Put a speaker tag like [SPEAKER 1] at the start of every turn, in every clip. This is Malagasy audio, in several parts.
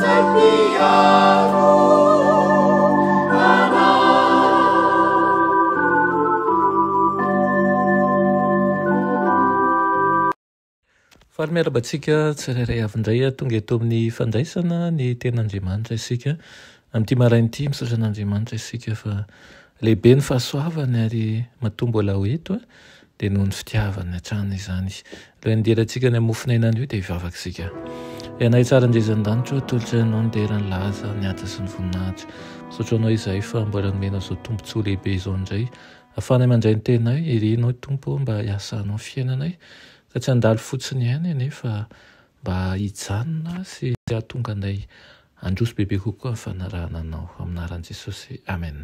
[SPEAKER 1] Izay mpiaro anay.
[SPEAKER 2] Faly miarahaba antsika tsirairay avy indray tonga eto amin'ny fandraisana ny tenin'Andriamanitra isika. Amin'ity maraina ity, misaotra an'Andriamanitra isika fa lehibe ny fahasoavany ary matoa mbola ho eto dia noho ny fitiavany hatrany izany. Alohan'ny hidirantsika any amin'ny mofon'aina anio dia hivavaka isika. Ry Anay tsara indrindra an-danitra ô, atolotra Anao ny dera, ny laza, ny haja sy ny voninahitra. Misaotra Anao izahay fa mbola nomenao izao tombontsoa lehibe izao indray. Ahafahanay mandray ny Teninay, irinao Tompo ô mba hiasanao ny fiainanay, ka tsy handalo fotsiny ihany anie fa mba hijanona sy hahatonga anay handroso bebe kokoa amin'ny fanarahana Anao. Amin'ny anaran'i Jesosy, Amen.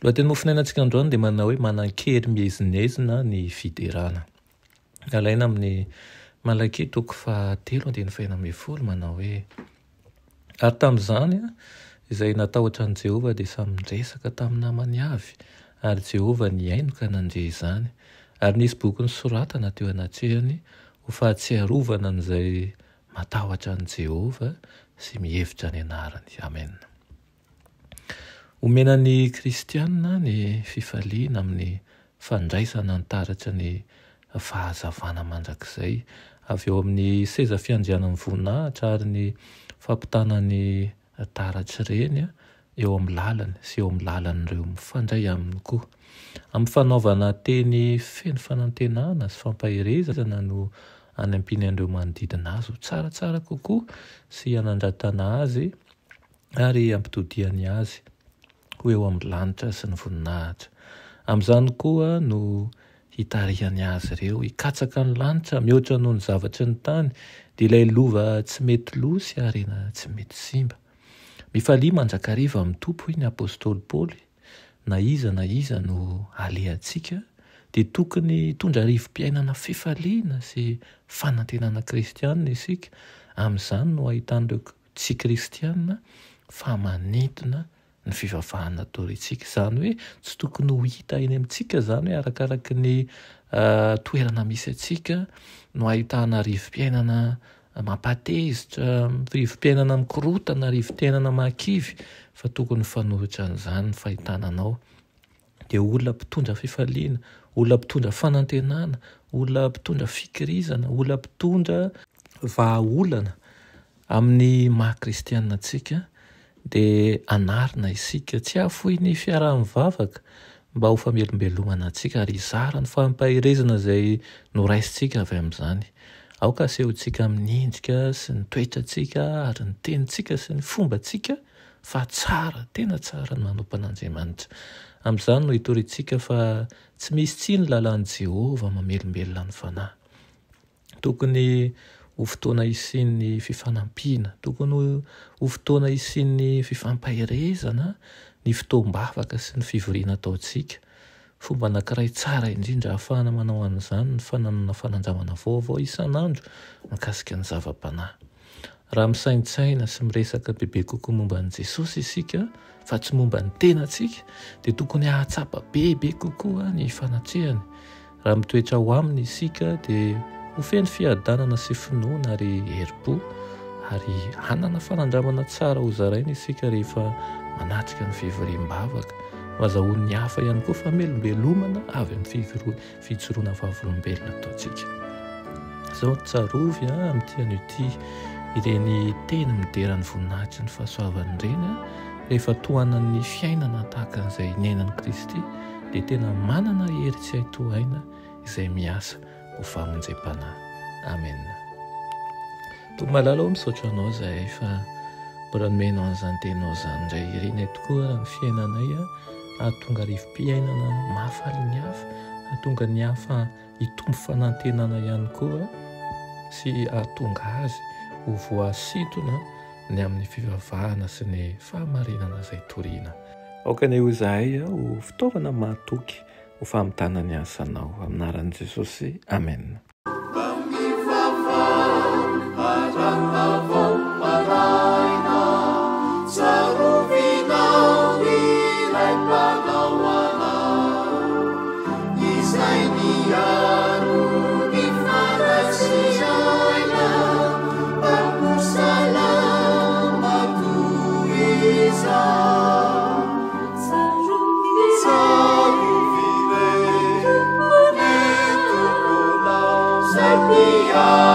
[SPEAKER 2] Lohateny mofonainantsika androany dia manao hoe manan-kery miezinezina ny fiderana. Alaina amin'ny Malakia toko fahatelo andininy fahena ambin'ny folo manao hoe Ary tamin'izany izay natahotra an'i Jehovah dia samy niresaka tamin'ny namany avy, ary Jehovah nihaino ka nandre izany, ary nisy boky nosoratana teo anatrehany ho fahatsiarovana an'izay matahotra an'i Jehovah sy mihevitra ny anarany. Amena. Omena ny kristiana ny fifaliana amin'ny fandraisana ny taratry ny fahazavana mandrakizay avy eo amin'ny seza fiandrianan'ny voninahitra ary ny fampitana ny taratr'ireny eo amin'ny lalany sy eo amin'ny lalan'ireo mifandray aminy koa. Amin'ny fanaovana teny feno fanantenana sy fampaherezana no anampiany an'ireo manodidina azy ho tsaratsara kokoa sy hanandratana azy ary hampitodihany azy ho eo amin'ny lanitra sy ny voninahitra. Amin'izany koa no hitarihany azy ireo hikatsaka ny lanitra mihoatra noho ny zavatry ny tany, dia ilay lova tsy mety lo sy harena tsy mety simba. Mifalia mandrakariva amin'ny Tompo, hoy ny apostoly Paoly, na iza na iza no alehantsika, dia tokony hitondra rivo-piainana fifaliana sy fanantenana kristianina isika, amin'izany no ahitan'ireo tsy kristiana fa manintona ny fivavahana toriantsika. Izany hoe tsy tokony ho hita eny amintsika izany hoe arakaraky ny toerana misy antsika no ahitana rivo-piainana mampatezitra, rivo-piainana mikorotana, rivo-piainana mahakivy fa tokony hifanohitra an'izany ny fahitana anao. Dia olona mpitondra fifaliana, olona mpitondra fanantenana, olona mpitondra fikirizana, olona mpitondra vahaolana. Amin'ny maha kristianina antsika dia anarina isika tsy hahafoy ny fiaraha-mivavaka mba ho famelombelomana antsika ary hizara ny fampaherezana izay noraisintsika avy amin'izany. Aoka asehontsika amin'ny endrika sy ny toetrantsika ary ny tenintsika sy ny fombantsika fa tsara, tena tsara ny manompo an'Andriamanitra. Amin'izany no hitoriantsika fa tsy misy tsiny ny lalàn'i Jehovah mamelombelona ny fanahy. Tokony ho fotoana hisian'ny fifanampiana, tokony ho fotoana hisian'ny fifampaherezana ny fotoam-bavaka sy ny fivoriana ataontsika. Fomba anankiray tsara indrindra ahafahana manao an'izany ny fananana fanandramana vaovao isan'andro mikasika ny zava-panahy. Raha misaintsaina sy miresaka bebe kokoa momba an'i Jesosy isika fa tsy momba ny tenantsika, dia tokony hahatsapa bebe kokoa ny fanatrehany. Raha mitoetra ao Aminy isika dia ho feno fiadanana sy finoana ary herim-po, ary hanana fanandramana tsara hozaraina isika rehefa manatrika ny fivoriam-bavaka. Ho azahoan'ny hafa ihany koa famelombelomana avy amin'ny fijoroana vavolombelona ataontsika. Izao tsarovy amin'ity anio ity ireny teny midera ny voninahitry ny fahasoavany ireny rehefa tohanan'ny fiainana tahaka an'izay niainan'i Kristy. dia tena manana hery tsy hay tohaina izay miasa ho famonjem-panahy. Amen. Tompo malala ô, misaotra Anao izahay fa mbola nomenao an'izany teninao izany indray. Irinay tokoa raha ny fiainanay hahatonga rivo-piainana mahafaly ny hafa, hahatonga ny hafa hitombo fanantenana ihany koa sy hahatonga azy ho voasintona ny amin'ny fivavahana sy ny fahamarinana izay toriana. Aoka anie ho izahay ho fitaovana mahatoky ho famitana ny asanao. Amin'ny anaran'i Jesosy, Amen.
[SPEAKER 1] are.